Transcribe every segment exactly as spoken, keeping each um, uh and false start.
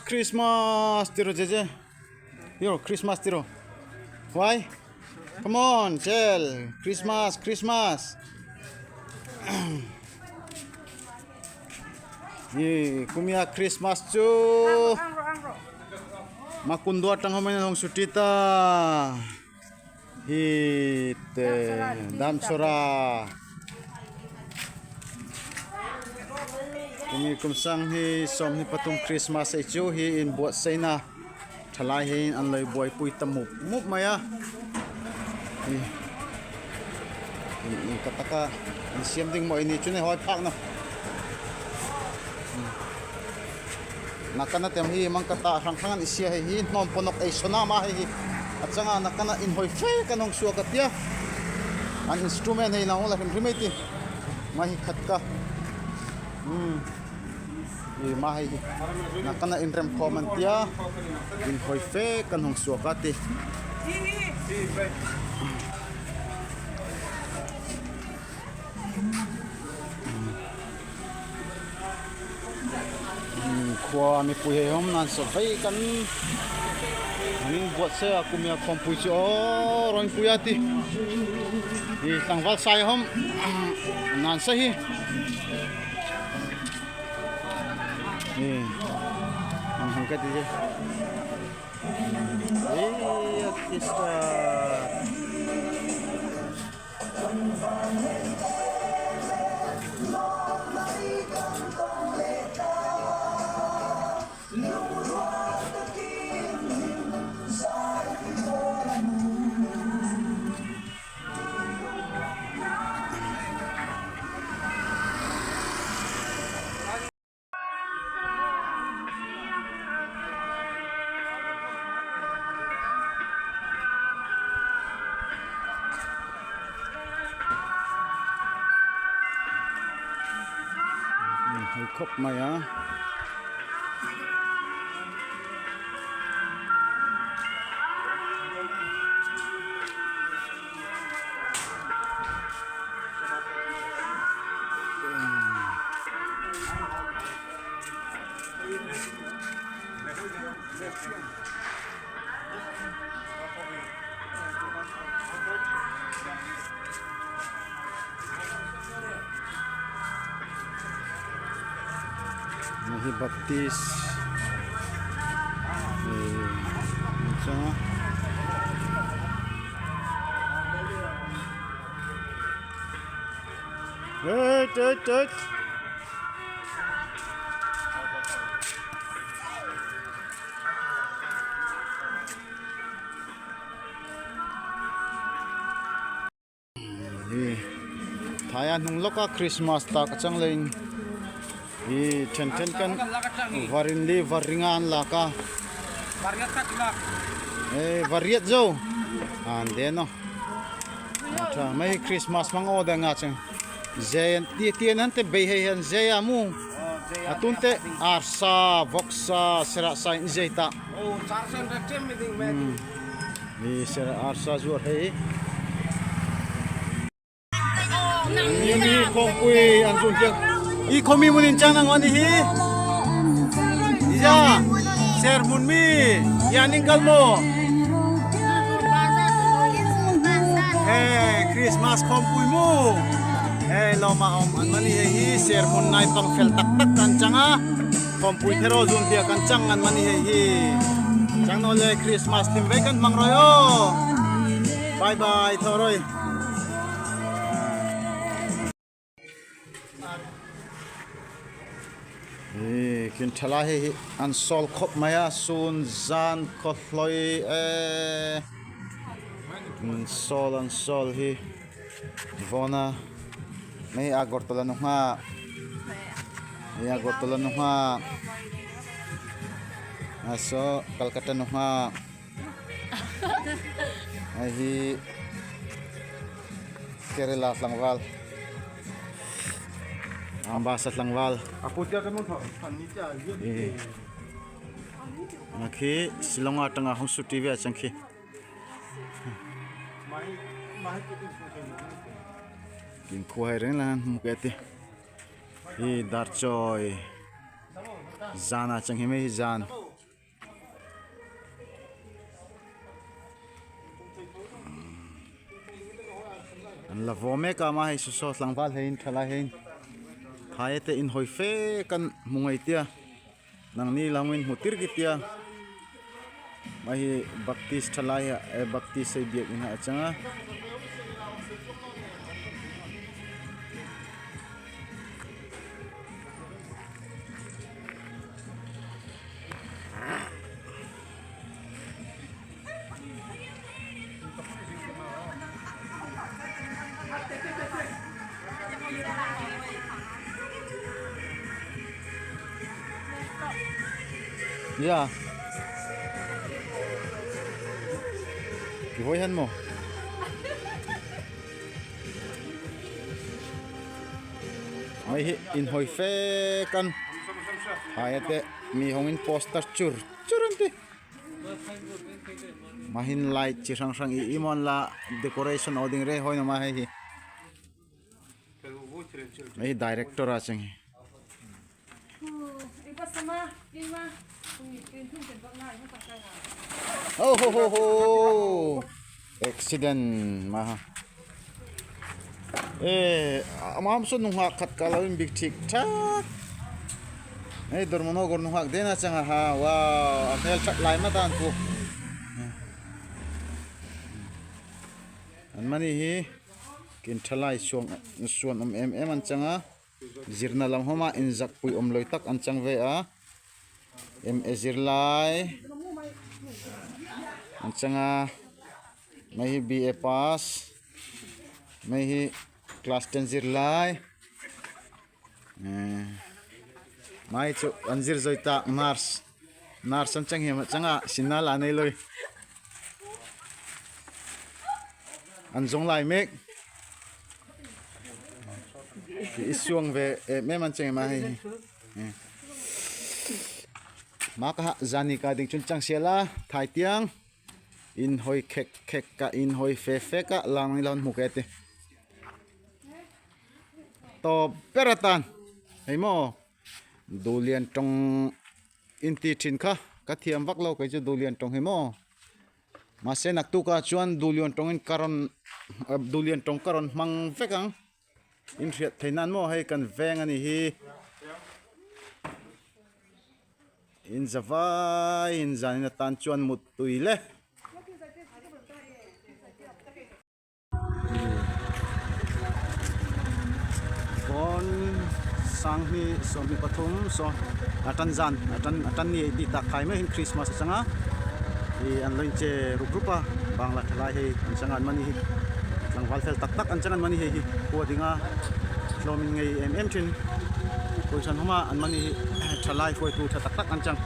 Christmas tiro, Jeje. Yo, Christmas tiro. Why? Come on, Jel. Christmas, Christmas. Hi, kumia Christmas chu. Makun dua tang hom in hong suti ta. Hi te Damsora. Kum i kum sang hi som ni patung Christmas ei chu hi in buatsaina. Thalai hi in an loi buai pui ta mup mup mai a. Hi. Hi, hi ka taka in siam ding mo ini chu ne hoi phak na. Nakana tem hi mang kata hrang hrang an i sia hi hi, hnom ponok ei sona ma hi hi. A changa nakana in hoi fe kan hong suak a tia. An instrument hi nang hong la hrim hrim ei ti. Ma hi khat ka. Hmm. Hi ma hi hi. Nakana in rem khom an tia. In hoi fe kan hong suak a ti. Hmm, khua mipui hei hom nan sa vei kan. Min buatsai a kumia khompui chu o roipui a ti. Hi tlangval sai hom. Nan sa hi. Hi. Hong ka ti je. Hi, orchestra. Hoi khop mai a. Hi Baptist. Eh, macam. Hei, hei, hei. Hi, thai a hnung lok a Christmas tak chang leng. Hi, then then kan var in li var ring an lak a. Eh, var riat zo. An den o. Tha, mai Christmas mang o da nga chang. Zia, ti, ti nan te bei hei han zia mu. A tun te arsa, voksa, sera sai zia ta. Hmm. Ni sera arsa zuar hei. Ni, ni khompui an zun tiang. I khomi mun in chang nang wani hi. Ija, sermon mi, ya ning kal mo. Hei, Christmas khompui mu. Hei, lawm a om an mani hei hi, sermon nai pang fel tak tak kan chang a. Khompui thero zun tiang kan chang an mani hei hi. Chang no le Christmas tim vei kan mang roi o. Bye bye, tho roi. Eh, kin thalai hi an sol khop mai a, sun zan kho hloi, eh, an sol, an sol hi. Vona, mai Agartala nunga. Mai Agartala nunga. Aso, Calcutta nunga. Ai hi Kerala tlangval. Ambasa tlangval. Apo tia kan mo tha, tha ni tia ye. Eh. Aki Shillong a tang a hong suti ve a chang ki. Mai, mai ki tu su ke ni. Kin ko hai ren lan mu ke ti. Hi dar choi. Zan a chang hi mai hi zan. La vaw mek a, ma hei suso tlangval hei in, thalai hei in. Hai te inhoi fe kan hmu ngei tia. Nangni lam in hmu tir ki tia. Ma hi Baptist thalai ha, eh, Baptist ei biak in ha chang a. Ya. Kivoi han mo. Mai hi inhoi fe kan. Hai a te mi hong in poster chur chur an ti. Ma hin light chi hrang hrang i i mon la decoration aw ding re hoi na ma hei hi. Mai hi director a chang hi. Oh ho ho ho. Accident ma ha. Eh, ama am so nunghak khat ka lo in bik thik thak. Eh, Dormono gor nunghak den a chang a ha. Wow, a hmel that lai ma tan pu. An mani hi kin thalai suang, suan om em em an chang a. Zirna lam homa inzakpui om loi tak an chang ve a. M A zir lai. An chang a. Mai hi B A pass. Mai hi class ten zir lai. Eh, mai chu an zir zoi ta nurse. Nurse an chang hi ma chang a, sinna la nei loi. An zong lai mek. Ki i suang ve, eh, em em an chang ma hi. Eh. Ma ka ha zani ka ding chun chang sia la, thai tiang. Inhoi khek khek ka, inhoi fe fe ka, lang ni lan hmu ke ti. Tawp ber a tan. Hei maw. Dulian tawng in ti thin kha, ka thiam vak lo kei chu Dulian tawng hi maw. Mase naktuk a chuan Dulian tawng in ka rawn, eh, Dulian tawng ka rawn hmang vek ang. In hriat theih nan maw hei kan veng a ni hi. In zavai in zan in a tan chuan mut tui le. Vawn sanghni sawmhni pathum saw a tan zan, a tan, a tan ni ei ti tak khai mai hin Christmas a chang a. I an lo in che rup rup a, Bangla thalai hei an chang an mani hi. Tlangval fel tak tak an chang an mani hei hi. Khua ding a tlawm in ngei em em thin. Koi san homa an mani hi thalai huaitu tha tak tak an chang.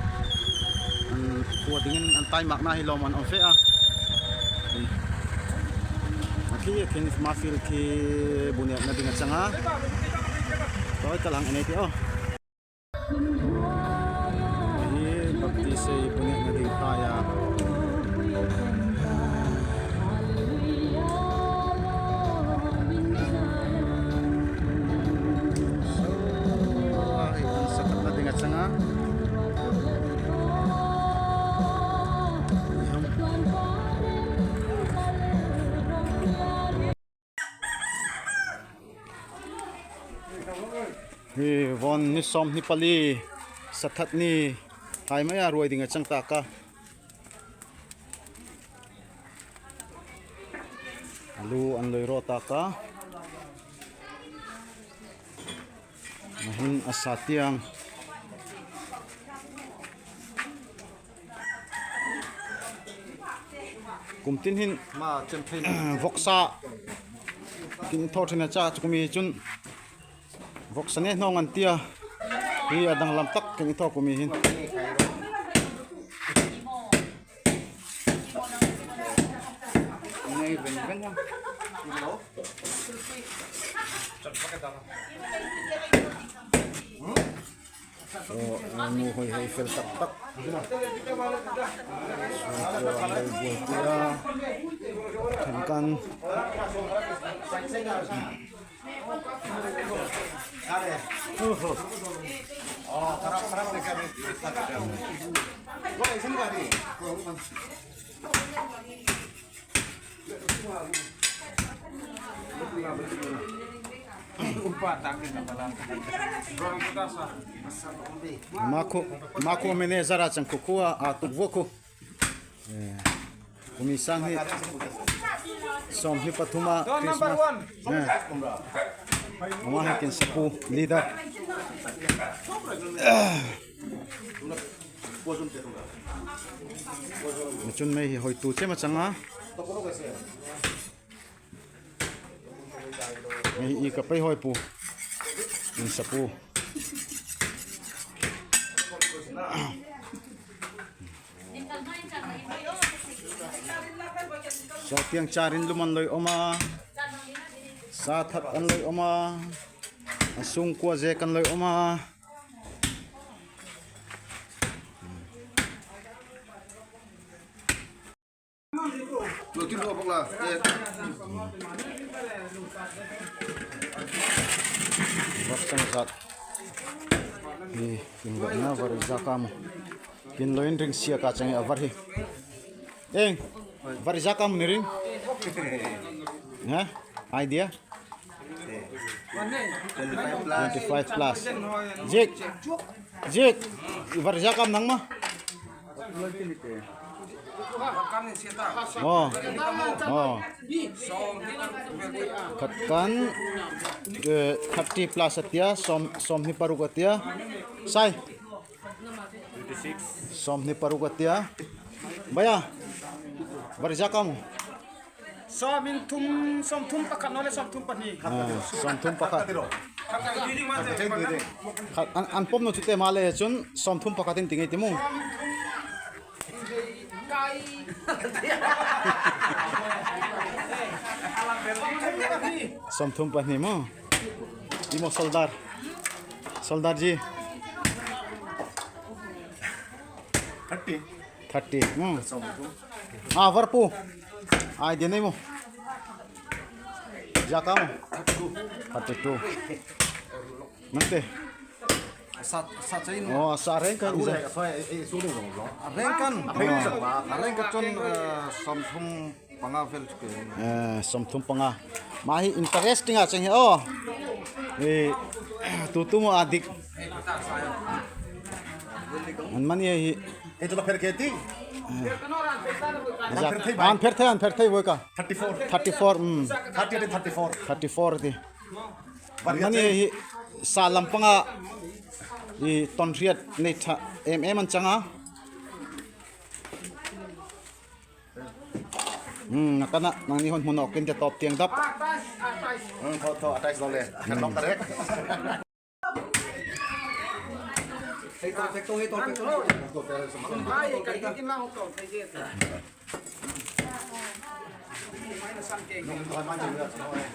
An khua ding in an tai mak na hi lawm an awm fe a. A khi a khin ma field khi bu nekna ding a chang a. Tawi ka lang en ei ti aw. Hi Baptist ei bu nekna ding tai a. Saw, hi an sa khatna ding a chang a. Hi vawn ni sawmhni pali, sathat ni, hai mai a ruai ding a chang tak a. A lu an loi raw tak a. Ahin a sa tiang. Kum tin hin vawksa kin thaw thin a cha chu kum hi chun vawksa ne hnawng an tia. Hi a danglam tak kin thaw kum hi hin. Aw, a nu hoi hoi fel tak tak. Saw, a nu hoi hoi fel tak tak. Kan. Makhu, makhu manager a chang khu khu a, a tuk vua khu. Eh, kumi sang hi sawmhni pathum a Christmas. Eh. Ama hi kin sapu leader. Machun mei hi hoitu che ma chang a. Mei hi ka pei hoi pu. Kin sapu. Sa tiang charin luman loi om a. Sa that an loi om a. A sung kua ze kan loi om a. Var chang zat. Hi, kin ga na var za kam. Kin loin ring sia ka chang a var hi. Eng, var za kam ni ring. Ha? Idea? Twenty five plus. Zik. Zik. Var za kam nang ma. Oh. Oh. Khat kan, eh, thirty plus a tia, sawm, sawmhni paruk a tia. Sai. Sawmhni paruk a tia. Bhaiya. Var za kam. Sawmthum, sawmthum pakhat no le sawmthum pahni. Ah, sawmthum pakhat. Khat an, an pom no chute ma le chun sawmthum pakhat in ti ngei ti mu. Sawmthum pahni mu. Imo soldar. Soldar ji. Thirty. Thirty. Hmm. Ah, var pu. Ai, dia nei mu. Za kam. Thirty two. Nang te. Sa, sa chain. Oh, sa reng kan. Reng kan. Reng kan chun, eh, sawmthum panga vel ke. Eh, sawmthum panga. Ma hi interesting a chang hi o. Eh, tu tu mo adik. An mani hi. Itu la pher keti. An pher thei, an pher thei voi ka. Thirty four. Thirty four, um. Thirty, thirty four. Thirty four ti. An mani hi sa lam panga i ton riat nei tha em em an chang a. Hmm, na kana nangni hon hmun ok in te top tiang dap. Hmm, tho, tho, atai lo le. Kan nok tarek.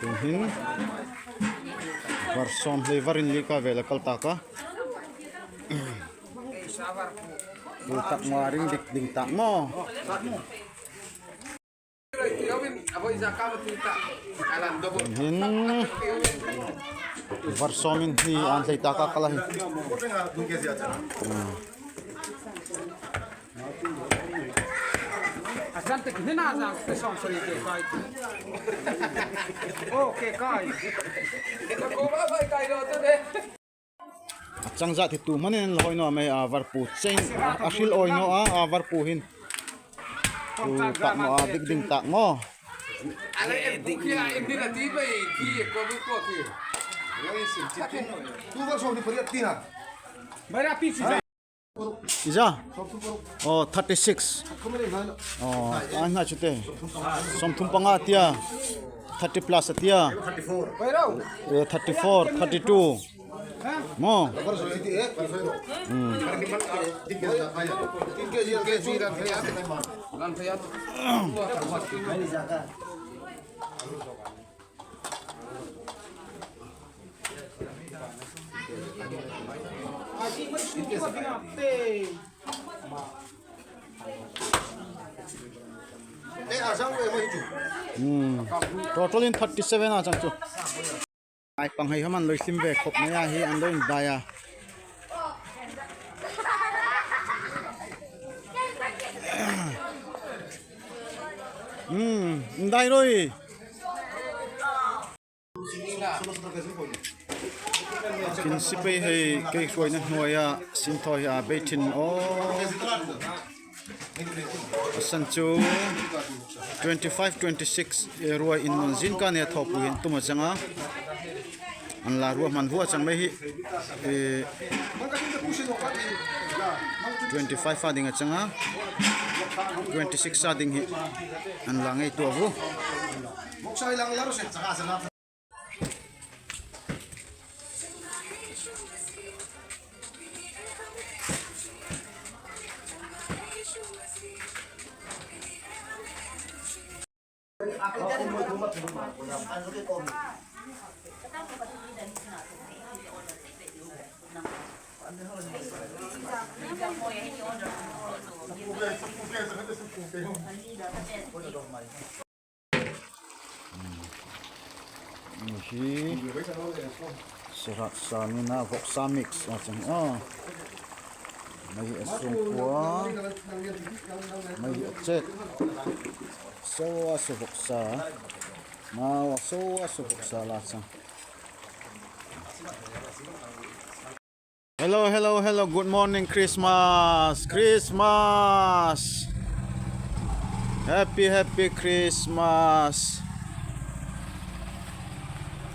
Tuhin. Var sawm hlei var in li ka vel a kal ta ka. Tu tak ma ring dik ding tak mo. Hin var sawm in hi an hlei ta ka kal a hi. Okay, kai. A chang zat hi tu hmang in la hoi no mei a var pu cheng a hril oi no a, a var pu hin. Tu tak mo a dik ding tak mo. Tu var sawm ni pariat ti ha. Iza? Oh, thirty six. Oh, an na chute. Sawmthum panga tia. Thirty plus tia. Eh, thirty four, thirty two. Mo. Hmm. Hmm. Total in thirty seven a chang chu. Ai pang hei haman loi sim ve khop mai a hi an loi dai a. Hmm, dai roi. Kin sipei hei kei suaina hnuaia sinthawi a bei thin aw. A san chu twenty five, twenty six, eh, ruai in non zin ka ne thawpui hin tum a chang a. An la ruai man vua chang mei hi. Eh, twenty five a ding a chang a. Twenty six a ding hi. An la ngei tua vu. Hi, sirat sa ni na voksa mix a chang a. Mei hi a sungkua, mei hi a chet. So a so voksa. Mau a so a so voksa la chang. Hello, hello, hello. Good morning, Christmas. Christmas. Happy, happy Christmas.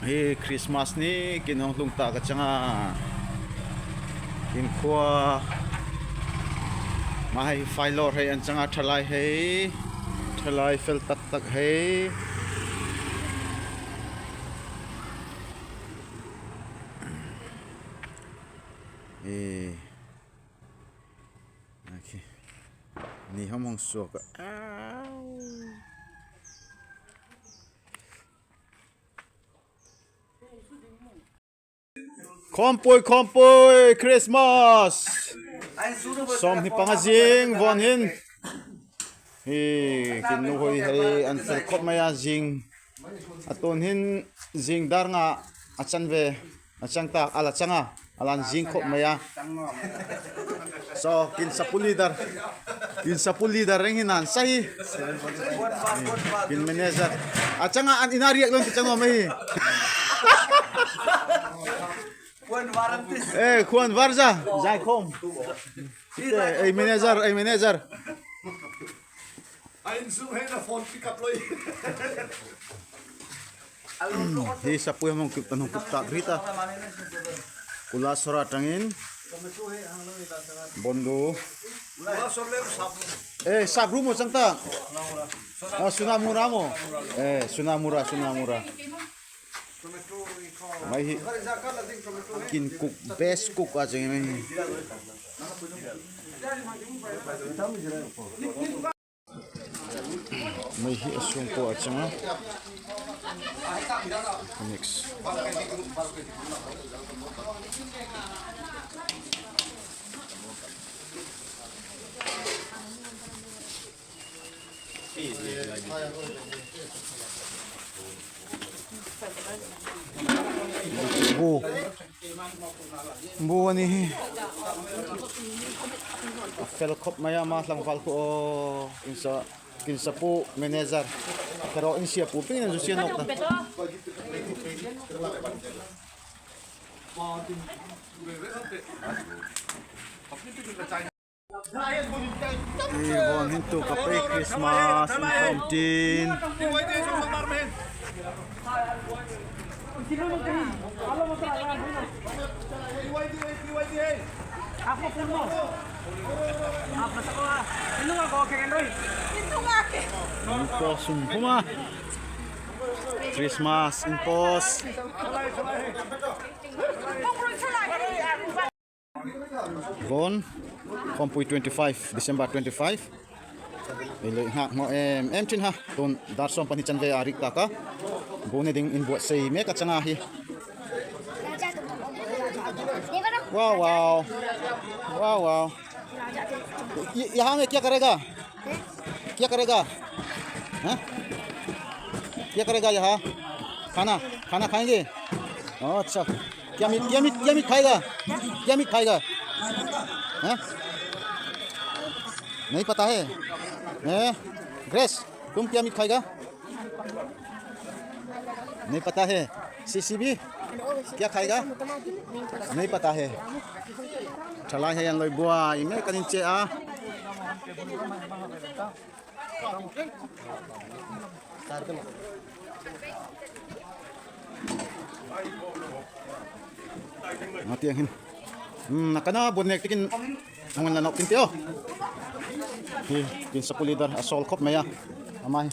Hi Christmas ni kin hong hlung ta ka chang a. Kin khua. Mei hi failor hei an chang a, thalai hei. Thalai fel taktak hei. Eh. Okay. Ni ham hong suak a. Au. Khompui, khompui, Christmas. Som hi panga zing, von hin. Hi, kin nu hoi hei an fel khop mei a zing. A tun hin zing dar nga a chan ve, a chang ta, a la chang a, a lan zing khop mei a. So, kin sapu leader, kin sapu leader reng hin an sa hi. Kin manager. A chang a an ina riak lon ki chang a mei hi. Eh, khuan var za, zai khom. Eh, manager, eh, manager. Hi sapui hmong kip, hmong kip tak rita. Kula sora tangin. Bondu. Eh, sap rumo sangta. Ah, Sunamura mo. Eh, Sunamura, Sunamura. Mei hi kin cook, best cook a chang mei hi. Mei hi a sungkua a chang a. Mix. Bu. Bu ani hi. Fel khop mei a ma tlangval khu o. Kin sa, kin sapu manager. Karo in sia pu ping na zu sia nok ta. Hi von hin tu ka pei Christmas in khom tin. Ko sum puma. Christmas in pos. Von, khompui twenty five, December twenty five. Ilo ngak mo em, em chin ha, tun dar som pani chan ve a rik ta ka. Bu ne ding in buat sei me ka chang a hi. Wow, wow. Wow, wow. ये, यहाँ में क्या करेगा? क्या करेगा? हाँ? क्या करेगा यहाँ? खाना, खाना खाएंगे? अच्छा। क्या मीट, क्या मीट, क्या मीट खाएगा? क्या मीट खाएगा? हाँ? नहीं पता है? हैं? ग्रेस, तुम क्या मीट खाएगा? नहीं पता है। सीसीबी? क्या खाएगा? नहीं पता है। Thalai hei an loi buai, ime kan in che a. Mati ang hin. Hmm, na kana bun nek tikin ang la nok tin tio. Hi, kin sa kulidar asol khop maya. Amai.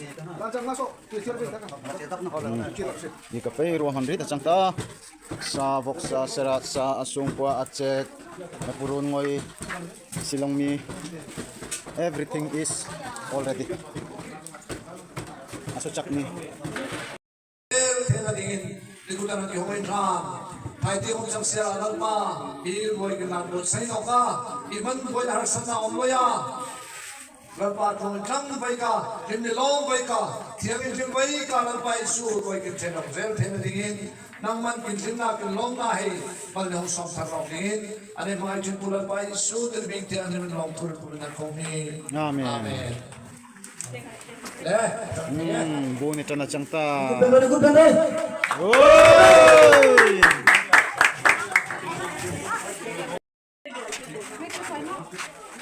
Hmm. Di ka pei ruang handri ta chang ta. Sa, voksa, serat sa, asungkua, achek, apurun ngoi, silong mi, everything is already. Aso chak ni. Thena dingin, di kuta na ki hong in ram. Thai ti hong chang sia lalpa, i boi ki nang boi sai no ka, i man boi har sana om boi a. Lalpa tlung tlang bai ka, him ni lawm bai ka, thiang in him bai ka, Lalpa Isu, koi kin chen dong zel thei na dingin, nangman kin him na kin lawm na hei, bal ni hong sawm thar lawm dingin, ani mai chin pu Lalpa Isu, din bing thiang him lawm thul pu na kong hi. Amen. Amen. Le. Hmm, bu ni tana chang ta. Good band, good band. Oi.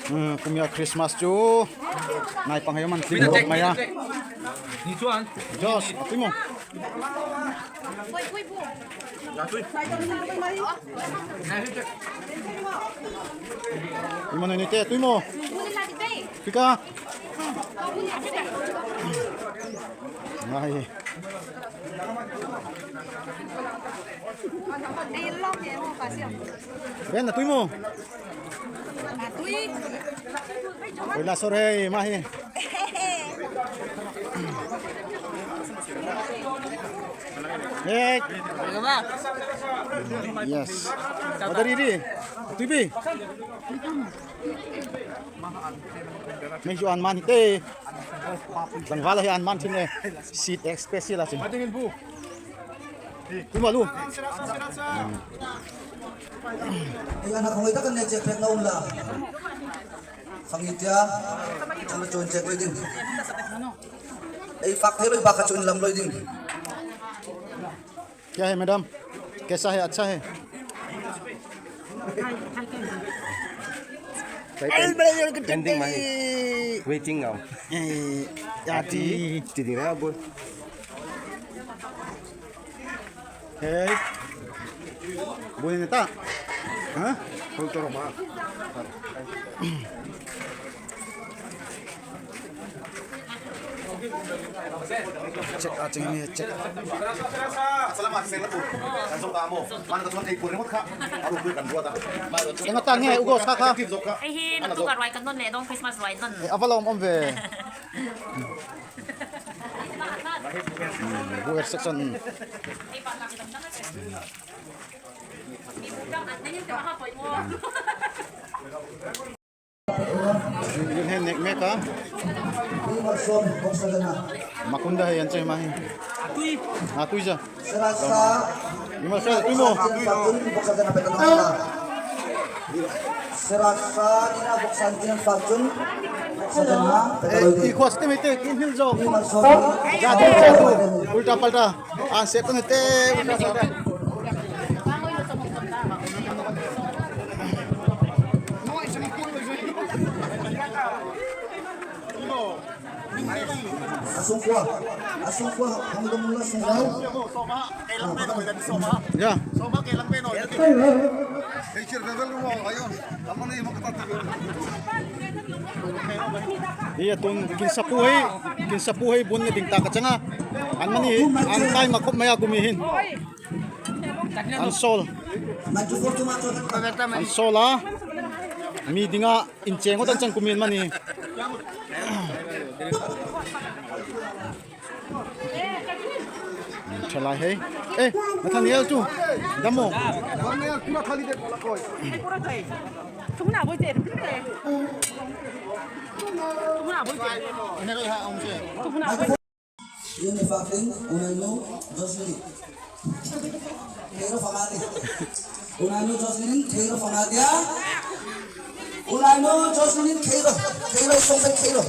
Hmm, kumia Christmas chu. Nai pang hei man tling lok maya. Josh, atui mo. Imo ni te, atui mo. Pika. Ngai. Ben, atui mo. Atui. Oi, la sore, mahi. Hey. Yes. Ada riri. Atui bi. Mei ju an man te. Dang vala hi an man chin e. Seat express la chin. Tui mo lu. Ila na khawai ta kan ne check pek na um la. Khang itia. Chang chun check loi ding. Ei fak thei loi ba ka chun lam loi ding. क्या है मैडम? कैसा है? अच्छा है? Pending, mahi. Waiting now. Eh, ati. Ati. Tidira bol. Hey. Boleh ni ta? Ha? Kultur ma. Check, ah, check ni, check. Tengok tang ni, ugo sa ka. Ei hin, tu ka ruai kan non le, dong Christmas ruai non. Eh, apa lo om ve? Hmm, viewer section. Yun hen nek mek a. Makunda hai anche mahi. Atui ja. Ima sa tui mo. Serasa ni na boksan tin patun. Eh, i khua stem ite kin hil jo. Jadu jadu. Ulta palta. An sep tang te. Asungkua, asungkua, hangdom mula sungkua. Ya. Iya tun kin sapu hai, kin sapu hai bun ni ding ta ka chang a. An mani, an kai ma khop maya kumi hin. An sol. An sol a. Mi ding a incheng o tan chang kumi hin mani. Thalai hai. Eh, Nathaniel tu. Damo. Ini Fatin, unaino Jocelyn. Khero Famati. Unaino Jocelyn, khero Famati ya. Unaino Jocelyn, khero. Khero, song khero.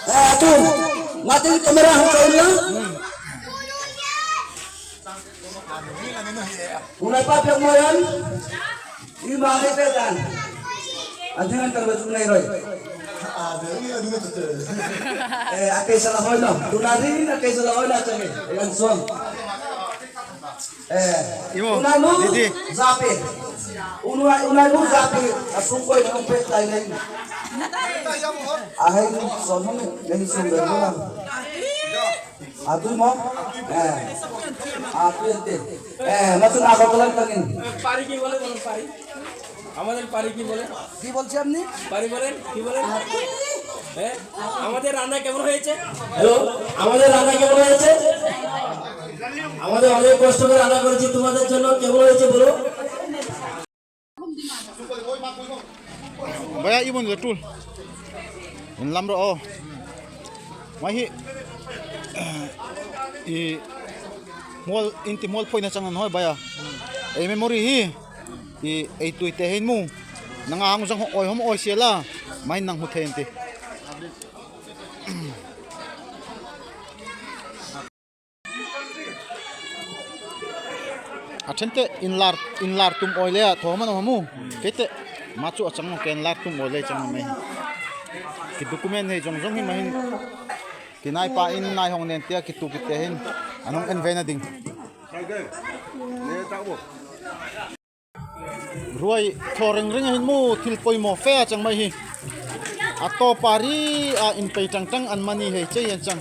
Eh, tu. Mati kamera hang kau ya. Unai pa pek mo yan. I ma ke pe dan. Adingan kal batu nai roi. Eh, ake sala hoi no. Tunari ake sala hoi na chang. Yan suang. Eh, imo, unai mu didi. Zapi. Unai, unai mu zapi. Asung koi nang pe tai nai. Ahai suang nang sung dan. Atu mo? Eh. Atu ente. Eh, maksud apa kalam tangin? পারি কি বলে, বলুন, পারি। আমাদের পারি কি বলে? কি বলছে আপনি? পারি বলেন, কি বলেন? হ্যাঁ? আমাদের রান্না কেমন হয়েছে? হ্যালো, আমাদের রান্না কেমন হয়েছে? আমাদের অনেক কষ্ট করে রান্না করেছি তোমাদের জন্য, কেমন হয়েছে বলো? Baya, i mun le tul. In lam ro o. Mai hi. I mol, inti mol phoina chang na hoi baya. Ei memory hi. I ei tui te hin mu. Nang a hang jang oi hom oi sia la. Mai nang hu the inti. A then te inlar, inlar tum oi le a thom an om mu. Kei te ma chu a chang no ke inlar tum oi le chang no me. Ki document hei jong jong hi ma hin. Ki nai pa in nai hong nen te a ki tu ki te hin. An hong en ve na ding. Ruai tho reng reng a hin mu thil poimo fe a chang mai hi. A to pari a in pei tang tang an mani hei chei an chang.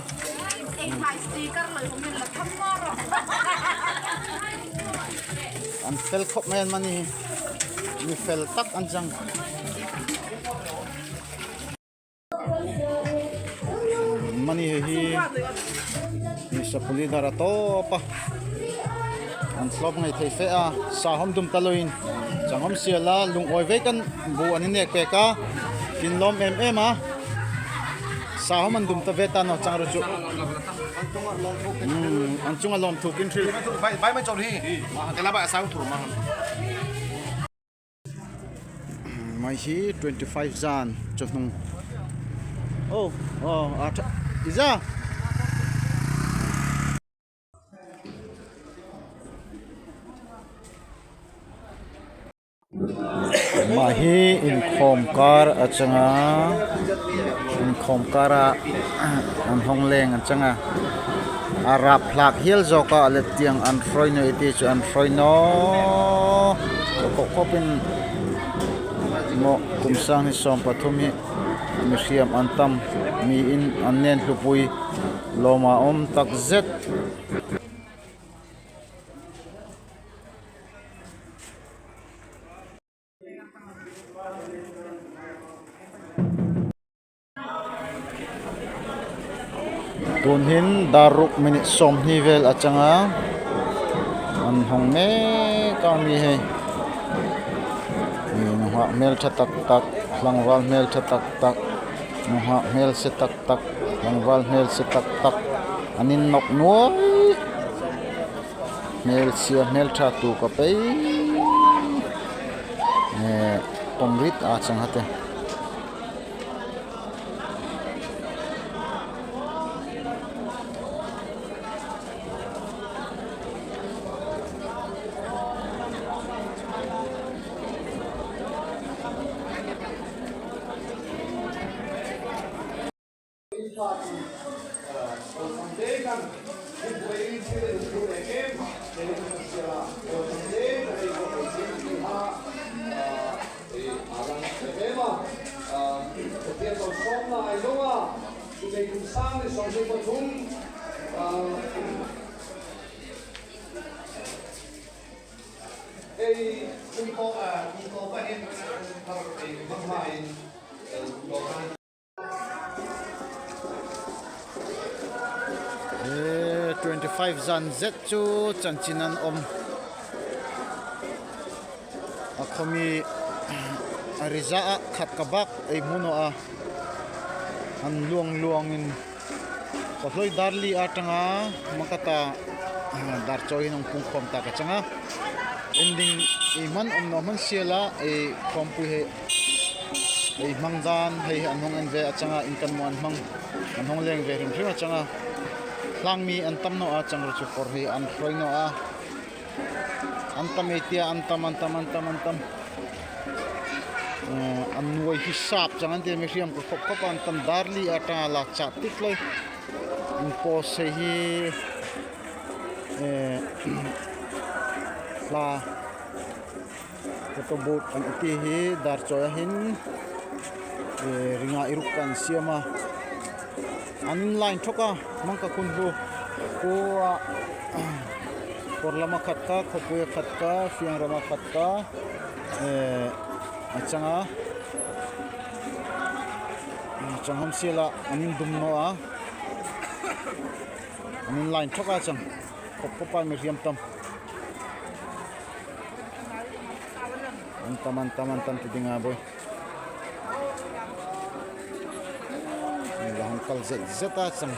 An fel khop mai an mani hi. Mi fel tak an chang. Mani hei hi. Ni sapuli dara to pa. An tlop ngai thei fe a. Sa hom dum ta lo in. Chang hom sia la lung oi ve kan bu an i nek pek a. Kin lom em em a. Sa hom an dum ta ve ta no chang ru chu. Hmm, an chung a lom thuk in thil. Bai, bai mai chon hi. Kela bai a sa thur ma. Mai hi twenty five zan chungnung. Oh, oh, a tha, i za. Mai hi inkhawm kar a chang a. Inkhawm kar a an hong leng a chang a. A rap hlak hial zawk a, a let tiang an hroi naw i ti chu an hroi naw. Ka kawk khop in maw kum sang hni sawm pathum hi mi hriam an tam, mi in an nen hlupui, lawm a om tak zet. Tun hin daruk minit sawmhni vel a chang a, an hong mek a mi hei. Nunghak hmel tha tak tak, tlangval hmel tha tak tak, nunghak hmel se tak tak, tlangval hmel se tak tak, an in nok nuai. Hmel sia hmel tha tu ka pei. Eh, pawm rit a chang ha te. Eh, twenty five zan zet chu chanchin an om. A khomi a riza a khat ka bak ei hmu naw a. An luang luang in ka hloi dar li a tang a, makata, ah, dar chaw hin hong pung khawm ta ka chang a. Ending ei hman om naw hman sial a, ei khawmpui hei ei hmang dan hei an hong en ve a chang a, in kan mu an hmang an hong leng ve hrim hrim a chang a. Hlangmi an tam naw a chang ru chu kor hei an hroi naw a. An tam ei tia, an tam, an tam, an tam, an tam. Eh, an nuai hi sap chang an tia, mi hriam ka khop khop an tam, dar li a tang la chat tik lai. An pose hi, eh, la photo booth an ti hi dar choi a hin, eh, ringa iruk kan siam a. An line thok a, mang ka khun bu. Ku a, por lam a khat ka, khopui a khat ka, fiang ram a khat ka. Eh, a chang a. A chang ham sia la, an dum no a. An line thok a chang. Khop khop a mi hriam tam. An tam, an tam, an tam ti ding a boi. Ni la hong kal zet zet a chang.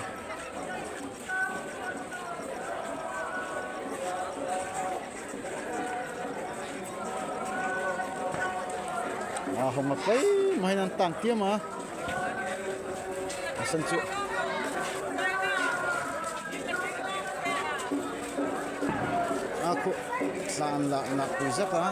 A hong a pai, mai nan tang tiam a. A san chu. A khu, san la, na khu zet a.